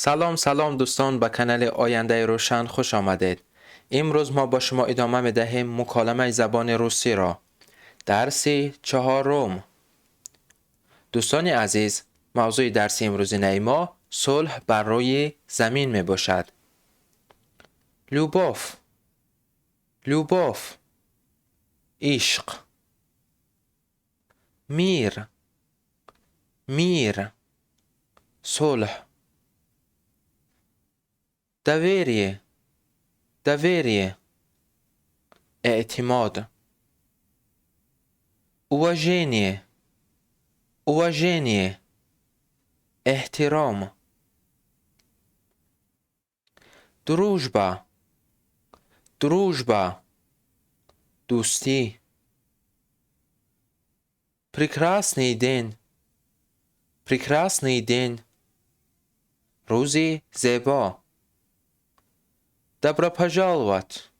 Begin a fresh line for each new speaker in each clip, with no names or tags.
Салом, салом, дӯстон, ба канали Ояндаи Рӯшан хуш омадед. Имрӯз мо бо шумо идома медиҳем муколамаи забони русиро, дарси чаҳорум. Дӯстони азиз, мавзӯи дарси имрӯзинаи мо сулҳ бар рӯи замин мебошад. Любовь, любовь, ишқ. Мир, мир, сулҳ. Доверие, доверие, эътимод. Уважение, уважение, эҳтиром. Дружба, дружба, дӯстӣ. Прекрасный день, прекрасный день, рӯзи зебо. Добро пожаловать,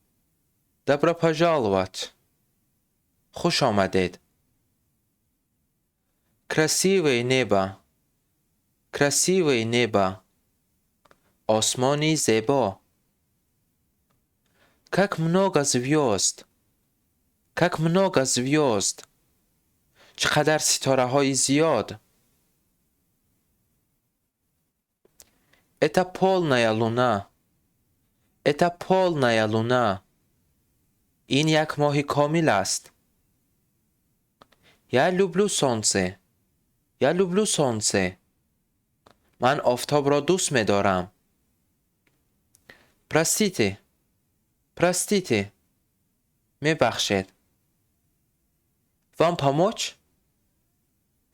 добро пожаловать, хуш омадед. Красивое небо, красивое небо, осмони зебо. Как много звёзд, как много звёзд, чӣ қадар ситораҳои зиёд. Это полная луна, это полная луна, ин як моҳи комил аст. Я люблю солнце, я люблю солнце, ман офтобро дӯст медорам. Простите, простите, мебахшед. Вам помочь?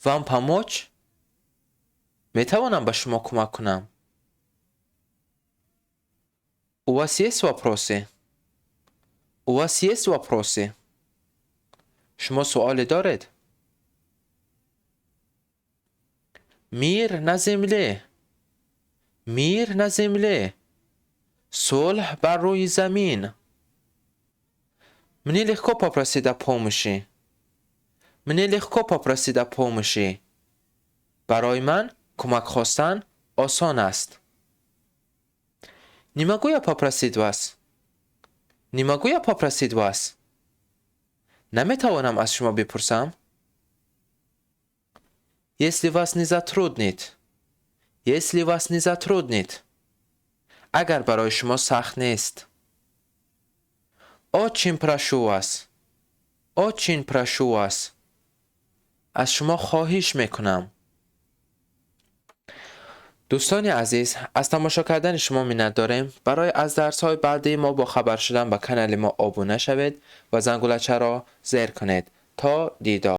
Вам помочь? Метавонам ба шумо кӯмак кунам? У вас есть вопросы? У вас есть вопросы? Шумо суоле доред? Мир на земле, мир на земле, сулҳ бар рӯи замин. Мне легко попросить о помощи, мне легко попросить о помощи, барои ман кӯмак хостан осон аст. Не могу я попросить вас? Не могу я попросить вас? Наметавонам аз шумо бипурсам? Если вас не затруднит, если вас не затруднит, агар барои шумо сахт нест. Очень прошу вас, очень прошу вас, аз шумо хоҳиш мекунам. Дӯстони азиз, аз тамошо кардани шумо миннат дорем. Барои аз дарсҳои баъдии мо бохабар шудан ба канали мо обуна шавед ва зангулачаро зер кунед. То дидор.